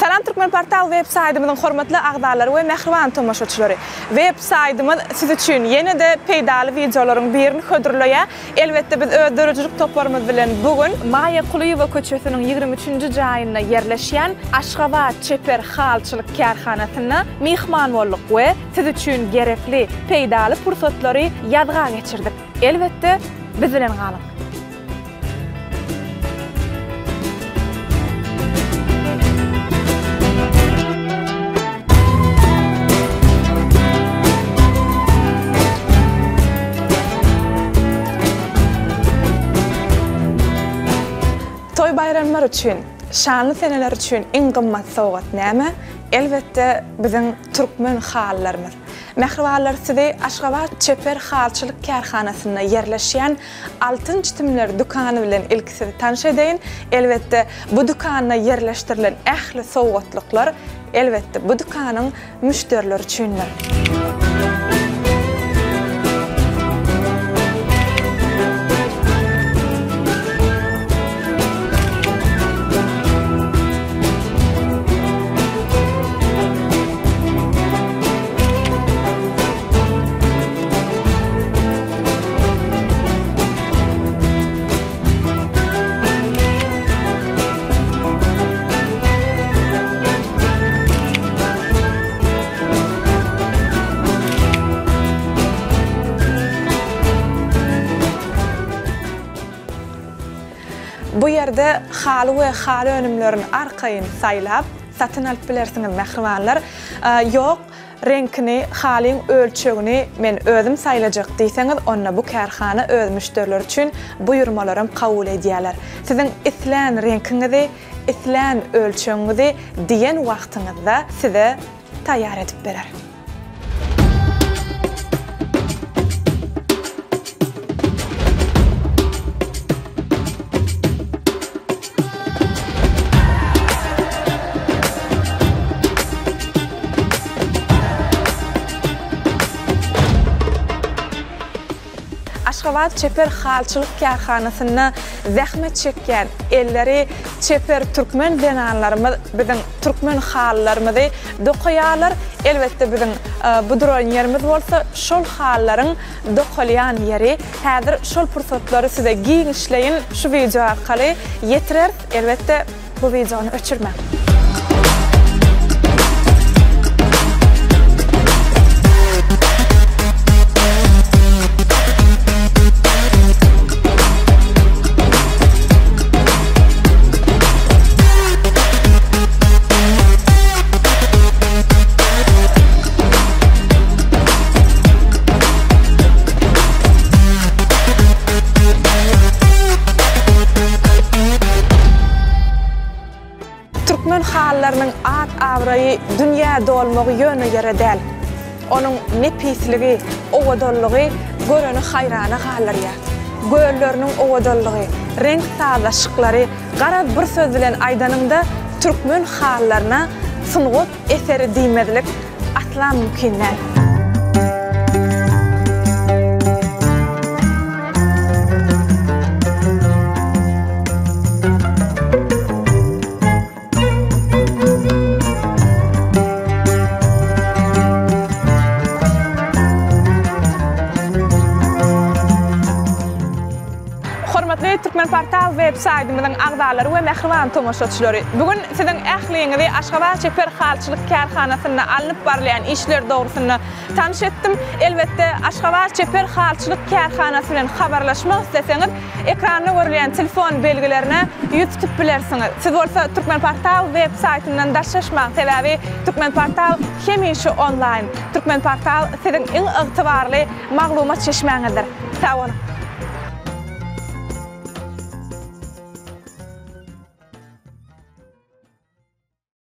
Salam Türkmenportal web saýdymyzyň hormatly agzalary we mähriban tomaşaçylary! Web saýdymyz siz üçin ýene-de peýdaly wideolaryň birini hödürleýär. Elbetde biz öz döredijilik toparymyz bilen bu gün Maýa Kulyýewa köçesiniň 23-nji jaýynda ýerleşýän Aşgabat çeper halyçylyk kärhanasynda myhman bolduk we siz üçin gerekli, peýdaly pursatlary ýazga geçirdik. Elbetde biz bilen galyň! Toý-baýramlar üçin, şanly seneler üçin iň gymmat sowgat näme? Elbetde, biziň türkmen halylarymyz. Mähribanlar, sizi Aşgabat çeper halyçylyk kärhanasynda ýerleşýän Altyn çitimler dükany bilen ilki sizi tanyş edeýin. Elbetde, bu dükanda ýerleşdirilen ähli sowgatlyklar, elbetde, bu dükanyň müşderileri üçindir. Bu ýerde haly we haly önümlerini arkaýyn saýlap, satyn alyp bilersiňiz mähribanlar. Ýok, Reňkini, halyň ölçegini men özüm saýlajak diýseňiz, onda bu kärhana öz müşderileri üçin buýurmalaram kabul edýärler. Siziň islän reňkiňizi, islän ölçegiňizi diýen wagtyňyzda size taýýar edip berer. Aşgabat çeper halyçylyk kärhanasynda zähmet çekýän elleri çeper türkmen zenanlarymyz biziň türkmen halylarymyzy dokaýarlar. Elbetde biziň bu duran ýerimiz bolsa şol halylaryň dokalýan ýeri. Häzir şol pursatlary size giňişleýin şu wideo arkaly ýetireris. Elbetde bu wideony öçürmäň. Türkmen halylarynyň at-abraýy dünýä dolmagy ýöne ýere däl. Onuň nepisligi, owadanlygy göreni haýrana galdyrýar. Gölleriniň owadanlygy, reňk sazlaşyklary, garaz bir söz bilen aýdanyňda türkmen halylaryna sungat eseri diýmezlik asla mümkin däl. Hormatly Türkmenportal web saýtymyzyň agzalary we mähriban tomaşaçylary! Bu gün siziň ähliňizi Aşgabat çeper halyçylyk kärhanasynda alnyp barylýan işler dogrusynda tanyş etdim. Elbetde, Aşgabat çeper halyçylyk kärhanasy bilen habarlaşmak isleseňiz, ekranda görülýän telefon belgilerine ýüz tutup bilersiňiz. Siz bolsa Türkmenportal web saýtyndan daşlaşmaň, sebäbi Türkmenportal hemişe onlaýn. Türkmenportal siziň iň ygtybarly maglumat çeşmäňizdir. Sag boluň!